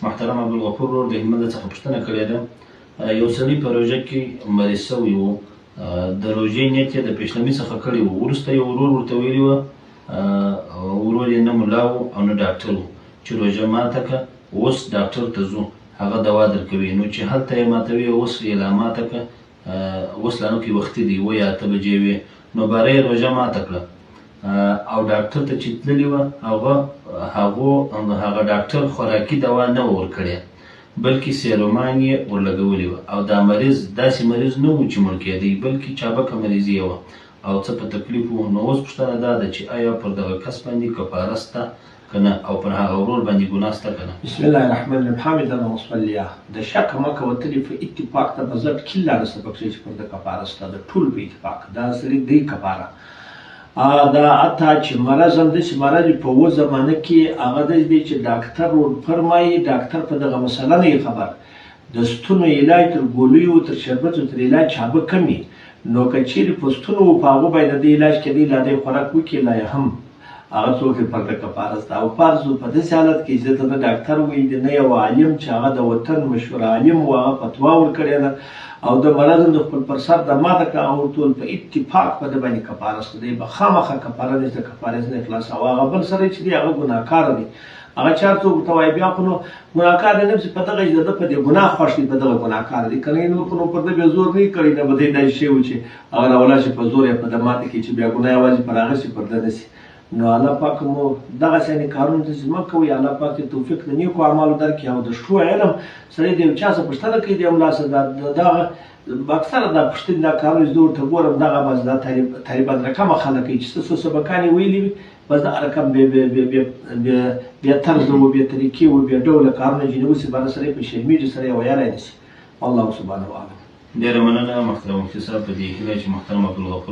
محترم عبدالغفور ورور د هلمند څخه پوښتنه کړې ده. یو سړي په روژه کې مریض شوی و، د روژې نیت یې د پیشلمي څخه کړی و. وروسته یو ورور ورته ویلي و، ورور یې نه ملا و او نه ډاکټر و، چې روژه ماته که، اوس ډاکټر ته ځو، هغه دوا درکوي. نو چې هلته یې ماتوي، اوس یې لا ماته که، اوس لا نوکی وختي دی، 7 یا 8 بجې وې. نو باره یې روژه ماته کړه او ډاکټر ته چې تللي وه، هغه هغو هغه ډاکټر خوراکي دوا نه وه ورکړې، بلکې سیرومان یې ورلګولي وه. او دا مریض داسې مریض نه و چې مړ کېدی، بلکې چابکه مریضي یې وه او څه په تکلیف و. نو اوس پوښتنه دا ده چې آیا پر دغه کس باندې کفاره سته که نه، او پر هغه ورور باندې ګناه سته که نه؟ بسم الله الرحمن الرحیم. حامدا وصلیا. د شک مکه وتلی په اتفاق د مذهب کله نشته پکې چې پر د کفاره سته، د ټول په اتفاق دا سړي دی کفاره. دا اته چې مرض هم داسې مرض په و زمانه کې هغه داسې دی چې ډاکټر ور فرمایي، ډاکټر په دغه مسله نه خبر، د ستونو علاج تر ګولیو تر شربتو تر علاج چابه کمي. نو که چیرې په ستونو په هغو باندې د علاج کېدی، لا دی خوراک وکړي، لا یې هم هغه څوک یې پر د کفاره سته. او فرض په داسې حالت کې چې دلته نه ډاکټر ویلي دی، نه یو عالم چې هغه د وطن مشهور عالم و هغه فتوا ورکړې ده، او د مرض هم د خپل پر سر د ماته کړه، هغه ورته وویل په اتفاق په ده باندې کفاره سته، دی به خامخا کفاره نه د کفارې نه خلاص. او هغه بل سړی چې دی هغه ګناهکار دی، هغه چې هر څوک ورته وایي بیا خو نو ګناهکار دی نه، چې په دغه چې د ده په دې ګناه خوښ دی، په دغه ګناهکار دی، که نه نور خو نو پر ده بیا زور نه کړی، نه به دی داسې شی و چې هغه راولاړ شي په زور یا په ده ماته کړي چې بیا ګناه یوازې پر هغه شي پر ده نه شي. نو الله پاک مو دغسې کارونو ته چې مه کوئ، الله پاک دې توفیق د نیکو اعمالو درکړي او د ښو علم سړی د یو چا څخه پوښتنه کوي، د ملا څخه دغه اکثره دا پوښتنې دا کارونه چې زه ورته ګورم دغه بس دا طالبان رقمه خلک کوي چې څه څه سبقان یې ویلي وي، بس دا رقم بې بې بې بې بې بې طرزه و بې طریقې و بې ډوله کارونه چې نیوسي، باره سړی په شرمېږي، سړی یې ویلی نه شي. والله سبحانه اعلم. ډېره مننه محترم مفتي صاحب، په دې هیله چې محترم عبدالغفور